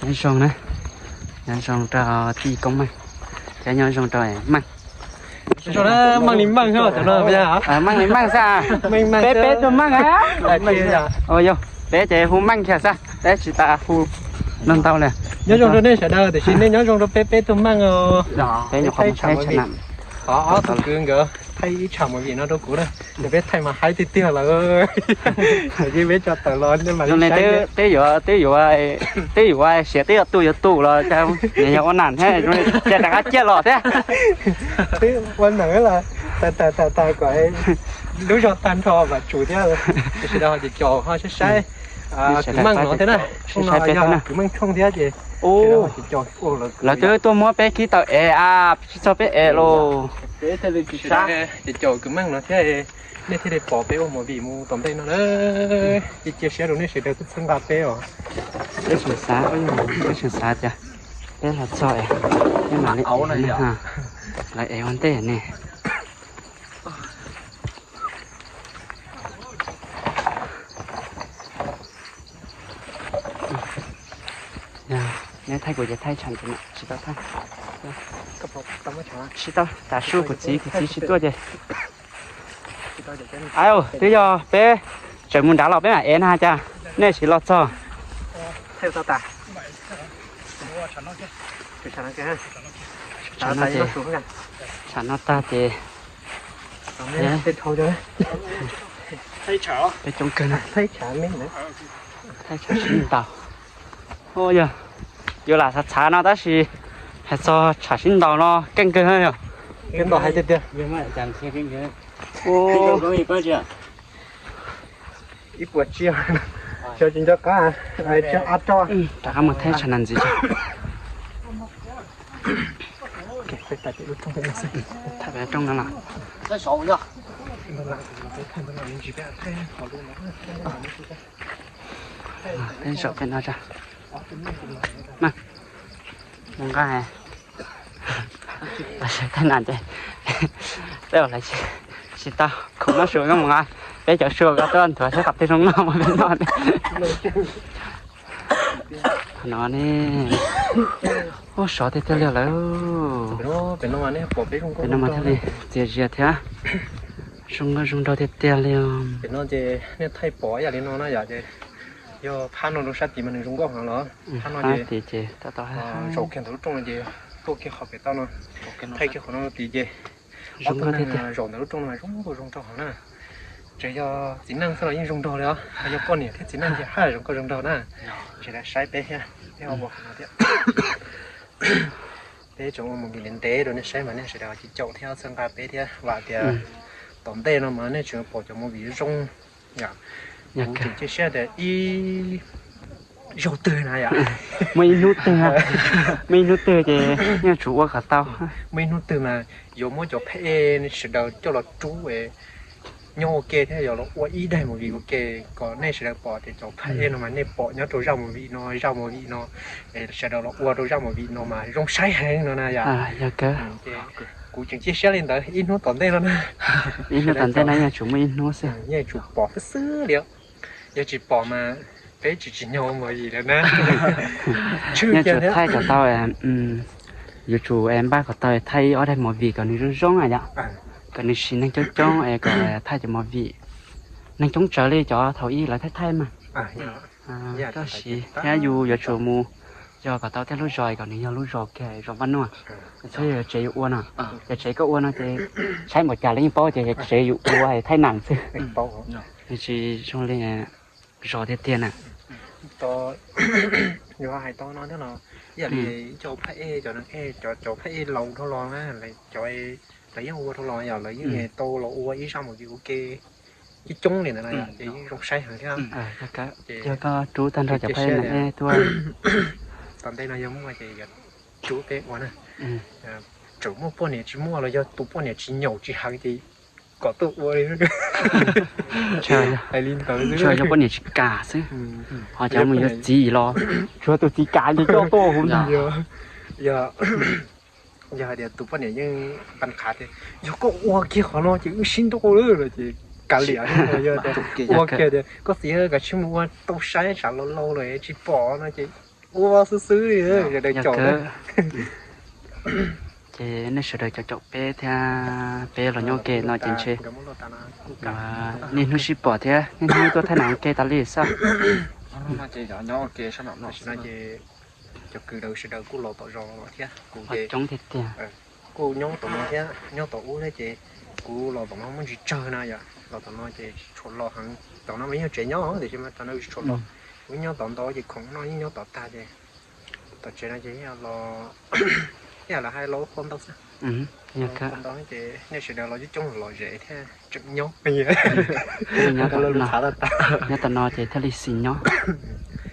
Nyob zoo na, nyob zoo rau tij Koob Meej, thiab nyob zoo rau Meej. Meej li Meej xwb, meej li meej xwb. Peb peb tug meej a. Yog peb ces hu meej kiag xwb, peb tsis tas hu no ntau li. Nyob zoo rau nej sawv daws, tiam sis nej nyob zoo rau peb peb tug meej os. Peb nyuam qhuav mus thaij tsham na. Ob tug kwv nkawd thaij ib tsham movie no rau kuv na, ces peb thaij mas haib tiag tiag lawm. Ces peb tso tawm los nej mam li saib. Twb yuav, twb yuav, twb yuav siav twb yuav tu yuav tu los cas nws yog ua nam thiab, cia rov qab ciaj los thiab. Twb ua nam los tas tas tas tas kom lub zog tag nrho vam tsum thiab. Sawv daws ho ces caum ho saib saib kwv Meej no thiab na. Saib no saib peb yog thiab na. Kwv Meej Tshooj thiab ces lawv twb tuaj muab peb khib tau ev a, tsis txog peb ev los. Ces caum kwv Meej no thiab, nej thiaj li pom peb ua movie mus tom ntej no na. Cia siab rau nej sawv daws txhawb nqa peb os. Peb tseem xav, peb tseem xav tias peb los txog es peb mam li ev, lawv ev ua ntej ne. Neb thaij kuv ces thaij tsham ntawd, tsis tau thaij. Tsis tau, tav su kuv txiv, kuv txiv tsis tuaj ces. Au, twb yog peb tseem mus nrad los peb mam ev na cas nej tsis los txog. Tsham no ces, tsham no tag ces peb coob kawg na. Thaij tsham sib ntaus. Yog yuav lam txhav txhav no tab sis hais txog tsham sib ntaus no keej kawg yog. Ib puas tsiaj, xyov tsis nco qab, rov qab mus thaij tsham na ntxiv. Thaij pem rooj no los. Peb zaum pem no tso. Mus nqa los saib thaij na ces peb ua lawv tsis tau khoom noj su koj mus nqa peb cov su koj tuaj nthuav saib qhov twg zoo noj mas peb noj. Qhov no ne, ua sov tiag tiag li lawm. Pem no mas thiaj li txias zias thiab zoo nkauj zoo nraug tiag tiag li. Pem no ces nej thaij pom ib yam li no na yom, ces yog phab no rau sab tid mas nws zoo nkauj heev los. Phab no ces zaum kiag ntawm lub rooj no ces tuaj kiag qhov pem toj no, thaij kiag qhov no tid ces ob tug neeg zaum ntawm lub rooj no mas zoo nkauj zoo nraug heev na. Tseem yog txiv neej xwb los yeej zoo nraug li os, yog poj niam thiab txiv neej ces haj zoo nkauj zoo nraug na. Tsis tas saib peb thiab, peb ho ua qhov no thiab. Peb tseem ua movie ntev ntev rau nej saib mas nej sawv daws cia caum thiab txhawb nqa peb thiab, vam tias tom ntej no mas nej tseem pom cov movie zoo. Kuv tseem cia siab tias ib zaug twg na yom, muaj ib hnub twg, muaj ib hnub twg ces yeej tsum ua kom tau. Muaj ib hnub twg mas yuav muab cov phab ej sawv daws coj los rub nyob ua ke thiab yuav los ua ib daim movie ua ke kom nej sawv daws pom tias cov phab ej no mas nej pom nyob rau zaj movie no, zaj movie no, sawv daws los ua rau zaj movie no mas zoo saib heev no na yom. Kuv tseem cia siab li ntawd ib hnub tom ntej no na. Ib hnub tom ntej no yeej tsum muaj ib hnub xwb, yeej tsum pom xwb xwb li. Yog tsis pom mas peb tsis tsis nyob ua movie lawm na. Yeej tsum thaij kom tau, yuav tsum npaj kom tau thaij ib ob daim movie kom nws zoo zoo yom, kom nws siv neeg coob coob es kom thaij cov movie neeg coob tsawv li cov thaum ub lawv thaij thaij mas. Tab sis thiab yus yuav tsum mus, yog kom tau tej lub zos kom nws yog lub zos kiag zos Vaj Nuaj, txhob yog tsev yus ua no. Yog tsev koj ua no ces saib npaum cas los yeej paub tias yog tsev yus ua thaij nam xwb. Tsis zoo li zos tiag tiag na. Yog hais tau no thiab no, ib yam li cov phab ej, cov phab ej laus dhau los na, cov lawv yeej ua dhau los yom, lawv yeej tau los ua ib zaj movie ua ke coob coob li ntawd na, ces yeej zoo saib heev thiab. Yog koj rub tag nrho cov phab ej tuaj, tom ntej no yog muaj ces yuav rub peb ua na. Tseem muaj poj niam tsis muaj los yog tus poj niam tsis nyaum tsis heev ces kom tuaj ua li. Hais li ntawd xwb, yog poj niam tsis kam xwb, ho cov mus yuav txiv los tsuav tus txiv kam ces coj tuaj hu na. Yog hais tias tus poj niam yeej npaj qhav tias yog koj ua kiag qhov no ces wb sib nrauj lawm no ces kav liam, ua kiag tias koj txiv kav tsij mus ua tau saib tsam laus laus lawm tsis pom no ces Ua xwb xwb li, sawv daws caum. Ces nej sawv daws caum caum peb thiab, peb los nyob ua ke no ces ntshe niaj hnub sib pom thiab niaj hnub tuaj thaij nam ua ke tas li xwb. Ces cov kwv lawv sawv daws kuj los tom zos thiab, kuv coob tiag tiag. Kuj nyob tom no thiab, nyob tom ub thiab ces kuv los tom no muaj ntsis tsawg na yom, los tom no ces tsis tshua los heev. Tom no mas yeej yog tsev nyob tiam sis mas tom no tsis tshua los. Kuv nyob tom ntawd ces khoom no yeej nyob tom tag ces tom tsev no ces los, ib yam li hais los ua qhua ntau xwb. Ua qhua ntau ces nej sawv daws los coob coob los zem thiab tseem nyob. Nyob tom no ces thiaj li xis nyob.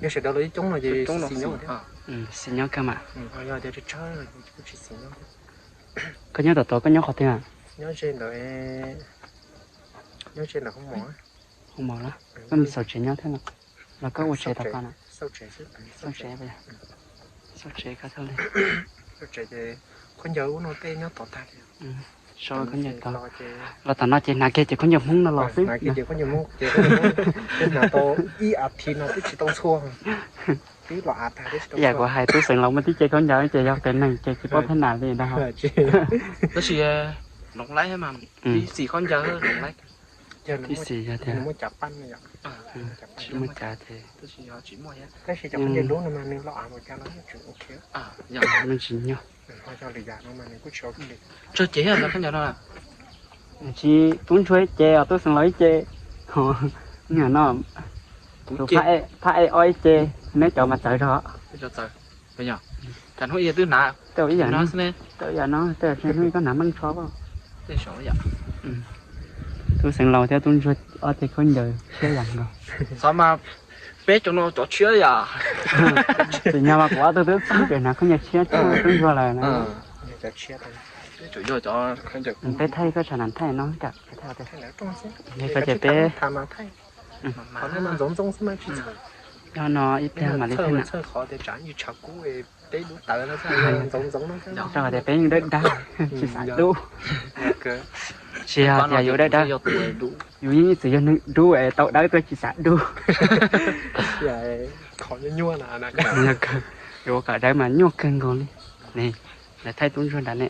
Yog sawv daws los coob coob no ces xis nyob, xis nyob kawg mas. Yog tias tsawg tsawg kuj tsis xis nyob. Koj nyob tom tod koj nyob qhov twg? Nyob ze ntawd, nyob ze ntawm Hoob Mos. Hoob Mos los koj xauj tsev nyob thiab no, los koj ua tsev tom koj na? Xauj tsev, xauj tsev koj thiaj li, xauj tsev ces khaub ncaws ub no tej nyob tom tag li. Sau khaub ncaws tod, los tom no ces hnav kiag cov khaub ncaws Hmoob no los xwb. Hnav tau ib as thiv no twb tsis tau ntxhua. Ib yam kuv hais tub xeev laus muaj tib ce khaub ncaws ces yog qias neeg ces tsis paub thaij nam li ntag. Tab sis loo laib mas, ib xis khaub ncaws loo laib. Ib xis yog tias muaj cav paj, tsis muaj cav ces, tab sis cov khaub ncaws lub no mas nws los av mus cas los yeej tseem ok. Nws tsis nyuaj. Tsawg cev khaub ncaws no? Tsis, tub ntsuag ib ce, tub xeev laus ib ce. Nim no tus phaj ej ob ib ce, neb cov mas txawv zog. Tej ib yam no, tej hnub ib koj hnav meej tsho. Tub xeev laus thiab tub ntsuag ob ce khaub ncaws tshiab yam nkaus. Xav mas peb cov no cov tshiab yam. Tsim nyog mas kuv ob tug twb txib pem hnav khaub ncaws tshiab tub ntsuag lawm na. Peb thaij koj tsam nam thaij no, koj ces peb, no ib pliag mam li thaij na. Rau qhov tias peb yeej dawb dawb, tsis xav dub. Tsis yog tias yus dawb dawb, yus yeej ib txwm yog neeg dub es tau dawb tuaj tsis xav dub. Yus ua kom dawb mas nyuaj kawg nkaus li. Lawv thaij tub ntsuag nrad ne,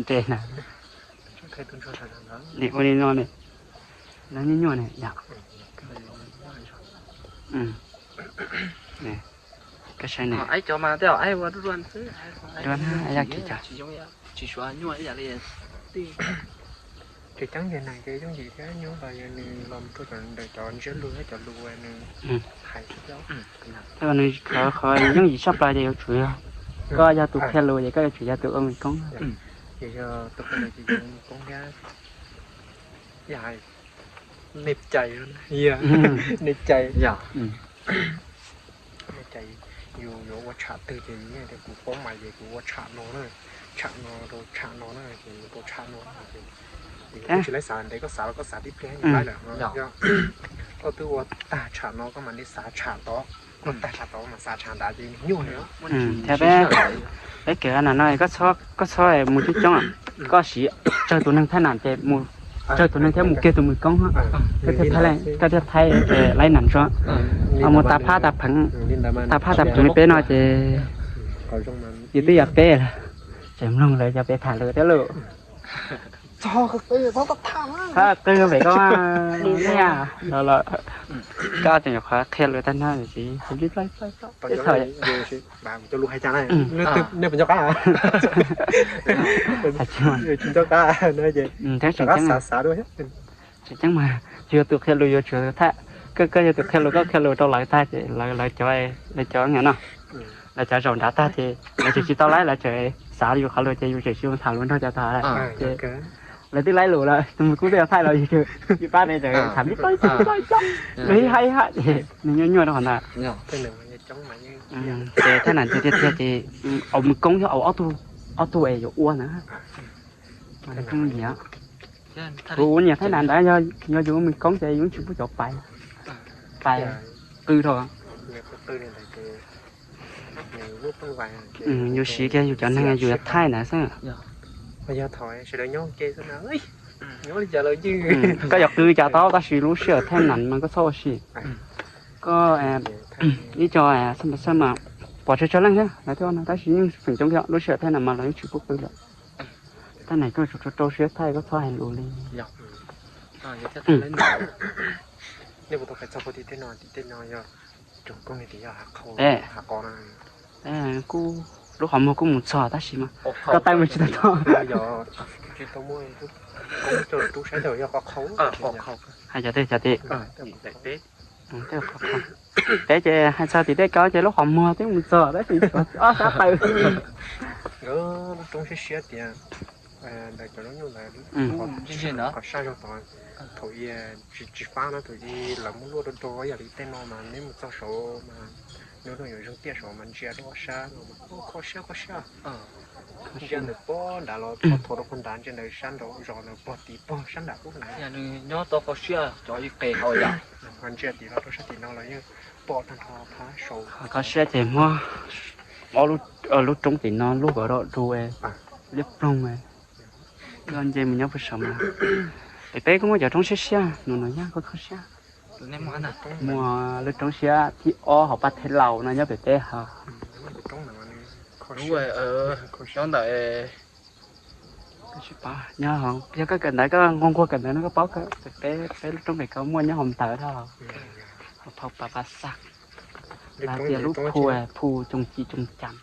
nres na. Nim ua li no ne, lawv nyuaj nyuaj ne yom. Koj saib ne, dua na, yog kis cov Tseem ceeb ces neeg ces yooj yim thiab, nyob los yog nws los rau cov ntawm cov ntsiab lus thiab cov lus uas nws hais thiab, nws qhov qhov yooj yim tshaj plaws ces yuav tsum yog koj yog tus qhia lus ces koj yuav tsum yog tus ua mis koob. Ces yog tus qhia lus ces yog ua mis koob thiab. Yog hais nej cais, nej cais, nej cais yus yuav ua tsham twg ces yus yeej tias kuv poob mas ces kuv ua tsham no na, tsham no rau tsham no na, ces yus rau tsham no ces yus kuj tsis laib xav ntev, koj xav los koj xav tib pliag yus laib lawm. Yog koj twb ua tag tsham no koj mam li xav tsham tod, ua tag tsham tod mas xav tsham nrad ces nws nyuaj li. Thiab peb, peb kev nam no koj txhob mus coob coob, koj siv tsawg tus neeg thaij nam ces mus tsawg tus neeg thiab mus kiag tus mis koob, koj thiaj thaij laib nam tso. Ho mus tas phab tas pheev, tas phab tas pheev li peb no ces yus twb yog peb lawm, tseem mloog lawv cov peb tham lus thiab lauj. Qw pem koj, koj tseem nyuam qhuav qhia lus tag nrho ces thiab tseem ceeb mas yus yog tus qhia lus yus tsum thaij, koj yog tus qhia lus koj qhia lus rau lawv tag ces lawv cov, lawv cov no, lawv cov zaum nrad tag ces lawv tseem tsis tau laib, lawv tseem xav yus qhov lus ces yus tseem tsis tham lus nrog cov tod lawm. Lawv twb laib lus lawm, tus mis koob twb yuav thaij los yus, yus pab ne tseem tham ib pab ib pab, lawv ib hab ib hab ces nws nyuaj nyuaj rau qhov ntawd. Ces thaij nam tiag tiag ces au mis koob thiab au ob tug es yuav ua na. Kuv ua niam thaij nam ntawd, yog yus ua mis koob ces yus tsis pub cov pais, pais qw rau. Yus siv kiag yus cov neeg yus yuav thaij ntawd xwb. Koj yuav qw cas tau tab sis lub sij hawm thaij nam mas koj txhob ua si. Koj ib co xab mas, pom tsawg tsawg leej thiab lawv thiaj no, tab sis yeej feem coob thiab lub sij hawm thaij no mas lawv yeej tsis pub pw lawm. Tab sis koj tsum rau rau siab thaij, koj txhob hais lus li. Kuj lub qhov muag kuj mus txog tab sis mas koj taw mus tsis tau tod. Hais cov tej cov tej, peb ces hais txog tim tej ko ces lub qhov muag twb mus txog tab sis tshuav ob sab taw. Lub roob siab siab tias ntawm cov lub nyuj ntawd, qhov sab zog tod, thaum i tsis fab no thaum i lawv muab luaj rau rau yam li tej no mas neb mus txog saud mas neb yuav zoo tiaj saud mas ntsia rau ob sab no mas kho siab kho siab. Ntsia ntawm pob nrad los tho rau pob nrad, ntsia ntawm sab nraud zos ntawd pog tid pog sab nram ub ntawd. Nws nyob tau kho siab cov ib qe hauv yam. Ho ntsia tim los rau sab tim no los yeej pom tag nrho phab saud. Kho siab ces muab ob lub roob tim no lub kom rau du liab ploog. Koj nce mus nyob puag saum mas, pem peb kuj muaj cov roob siab siab, nus nus yaj koj kho siab. Muaj lub roob siab thib ob hauv Paj Thej Laus no nyob pem peb hov. Ntawm nyob hauv, yog koj kawm ntawv koj nquag nquag kawm ntawv no koj paub, peb peb lub roob pem ko muaj nyob hauv ntawd dhau, hauv phau pas pas xaj, lawv tias lub phu phu coos ci coos cas.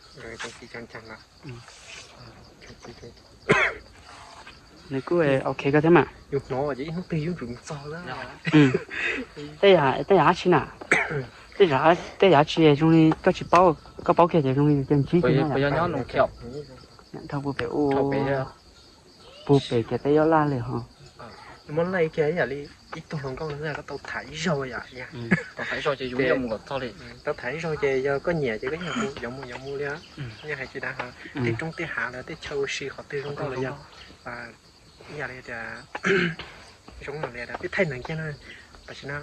Nws kuj ok koj thiab mas. Tej yam dab tsi na, tej yam dab tsi zoo li koj tsis paub, koj paub kiag ces zoo li yus cia ntsib no. Dhau pug pem ub, pug pem kiag teb yob laj li ho. Muab laij kiag ib yam li ib tug hluas nkauj no koj tau tham ib zaug yom. Tau tham ib zaug ces yus yeej mus kom txog li. Tau tham ib zaug ces yog koj nyiam ces koj yeej yuav mus yuav mus li. Yeej hais tsis dav hov, tej roob tej hav los tej chaw ua si qhov twg zoo nkauj los yog ib yam li tias zoo no li peb thaij ntawd kiag na. Tam sim no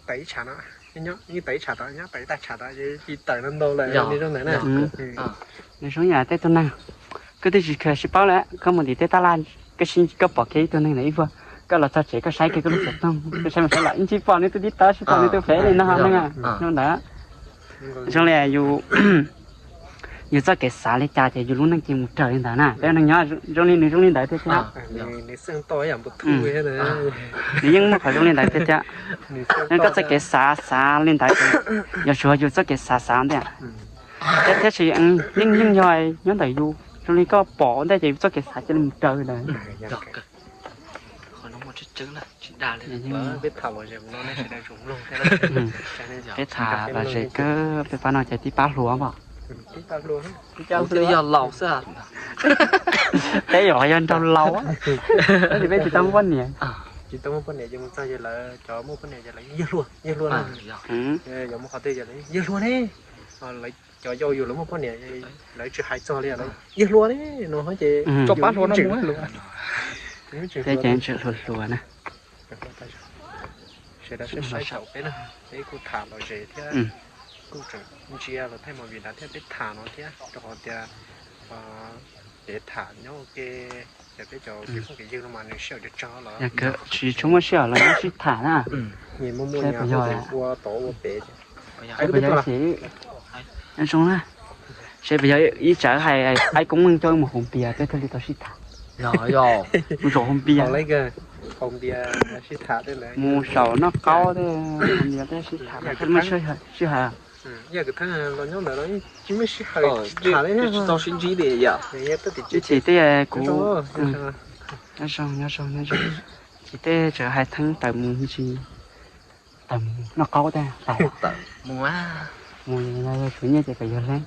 tawm ib tshav no, yeej tawm ib tshav tod, nyob tawm ib tag tshav tod, tsis tawm no ntau lawm li zoo ntawd na. Nws zoo yam tej tug neeg, koj twb tsis kheev sib paub lawm, koj mus tim tej tab laj, koj sib koj pom kiag ib tug neeg ntawd ib vuag, koj los txog tsev koj saib kiag koj lub xov tooj, koj saib mus saib los ib ntsis pom nws tus TikTok, sib pom nws tus Face li no ne. Zoo li yus yus txoj kev xav li cas ces yus lub neej ces mus raws li ntawd na. Peb neeg nyob zoo li nws zoo li ntawd thiab thiab. Nws yeej muaj qhov zoo li ntawd thiab thiab. Koj txoj kev xav xav li ntawd ces yog tsuav yus txoj kev xav xav ntej thiab, thiab tsis yeej yeej yog nyob ntawm yus zoo li koj pom ua ntej ces yus txoj kev xav cia li mus raws li ntawd. Peb tham lom zem kawg, peb pab no ces tib pab hluas pom. Yog laus xwb. Peb yog yog nraug laus, peb tsis tau muaj poj niam. Tsis tau muaj poj niam ces mus txog ces lawv cov muaj poj niam ces lawv yawg hluas yawg hluas na. Yog mus qhov twg ces lawv yawg hluas ne. Lawv cov yau yus lawv muaj poj niam lawv tsis hais txog li, lawv yawg hluas ne no ces tso pab hluas no mus. Peb ces tseem hluas hluas na. Sawv daws saib saib saum peb na, peb kuj tham lom zem thiab kuj tseem ntsia los thaij movie nrad thiab peb tham no thiab rau qhov tias kev tham nyob ua ke, ces peb cov kev phooj kev ywg no mas nws sij hawm tsawg tsawg los tsis tshua muaj sij hawm los nyob sib tham na. Ua tod ua pem. Nyob zoo na. Seb puas yog ib tsam hais aib koob meej coj wb mus haus npias peb thiaj li tau sib tham. Mus zaum haus npias, mus saum noj qaub tej, haus npias tej sib tham thiaj muaj sij hawm. Tsis tau sib ntsib li yom. Ib chim tej kuv, nyob zoo nyob zoo, ib chim tej tseem hais theeb tawm mus ntsis, tawm mus noj qaub tej, tawm mus, mus yog tshuav nyiaj ces kom yog leeb,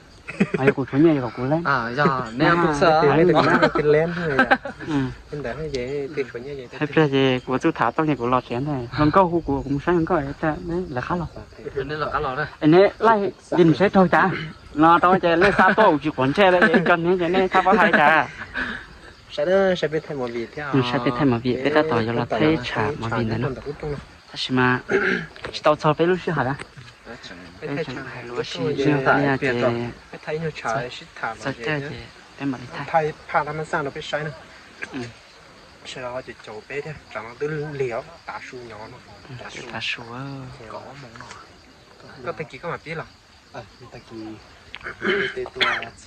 yog kuv tshuav nyiaj ces kom kuv leeb. Hais pliag ces kuv txuj tham tau ces kuv los tsev ntag, hluas nkauj hu kuv, kuv mus saib hluas nkauj, lawv qab los. Es neb laij ces nws saib raug cas no rau ces nej xa tuaj ua tsis quav ntsej li ces cov neeg ces nej txhob pab hais cas. Saib peb thaij movie, peb tab tom yuav los thaij tsham movie ntawd na. Tab sis mas tsis tau txog peb lub sij hawm na. Peb tseem hais lus ua si, ces txog caij ces peb mam li thaij. Sawv daws ho ces caum peb thiab, tsam no twb lig os, tav su nyob no. Tav su, koj tag kis koj mam pib los. Tag kis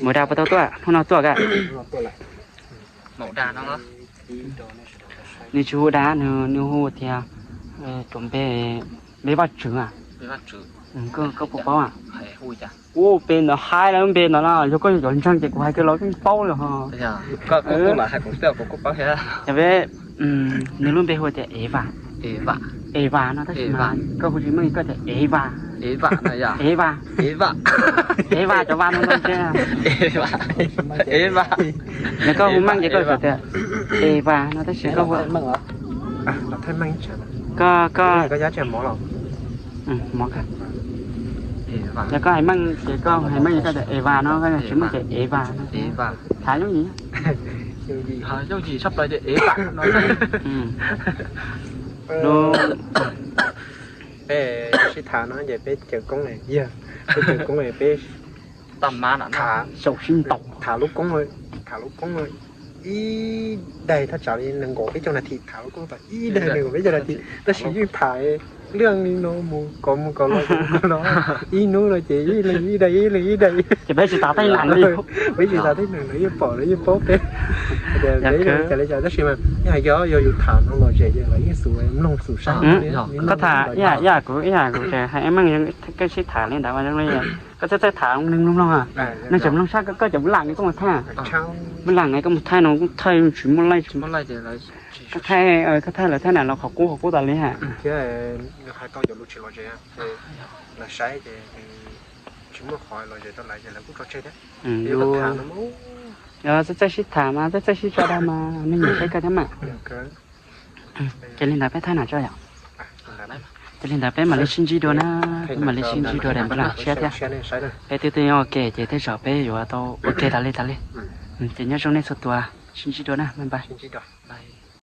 Mus da puas tau tuaj, hnub no tuaj ka? Nws tsis hu da, nws hu tias cov npe, npe Vaj Tswv. Koj puas paub? Ua pem ntawd hais lawm, npe ntawd no yog koj yuav cov ntseeg ces kuv hais kiag los yeej paub lawm ho. Yog peb, nws lub npe hu tias Ev Vas. Ev Vas no tab sis mas koj hu tsis meej koj tias Ev Vas. Ev Vas. Ev Vas. Ev Vas cov Vas no no. Yog koj hu meej ces koj tias Ev Vas no tab sis koj hu, koj, koj, yog koj hais meej ces koj hais meej koj tias Ev Vas no, koj tsis meej ces Ev Vas no. Thav yooj yim. Peb sib tham no ces peb caw koob, yog peb caw koob, peb tham, tham lub koob, tham lub koob ib daig thaj tsam li nees nkaum peb caug nas this, tham lub koob tau ib daig nees nkaum peb caug nas this tab sis yeej tham lwj li no mus kom mus kom los, ib hnub no ces ib leeg ib daim ib leeg ib daim. Ces peb tsis tas tej neeg li, peb tsis tas tej neeg lawv yeej pom lawv yeej paub peb. Cas li cas tab sis mas yeej hais tias yog yus tham no los zem ces lawv yeej xub mloog xub saib. Koj tham ib yam, ib yam kuv, ib yam kuv hais meej, koj sib tham li ntawd mas zoo li koj txawj txawj tham neeg mloog mloog, neeg tseem mloog sab koj tseem lam koj mus thaij, lam koj mus thaij no kuj thaij tsis muaj laij, koj thaij, koj thaij lawv thaij na los qhov qub qhov qub tas li ha. Hais tau cov lus tsis lom zem, lawv saib ces tsis muaj qhov lom zem tau lawv ces lawv kuj tso tseg thiab. Yog txawj txawj sib tham mas txawj txawj sib tso dag mas neeg nyiam saib koj thiab mas. Ces li ntawd peb thaij na tso yom. Ces li ntawd peb mam li sib ntsib dua na, peb mam li sib ntsib dua daim npab lam tshiab thiab. Peb twb twb ua ke ces tej zaum peb yuav tau ua ke tas li tas li. Ces nyob zoo nej txhua tus, sib ntsib dua na, bye bye.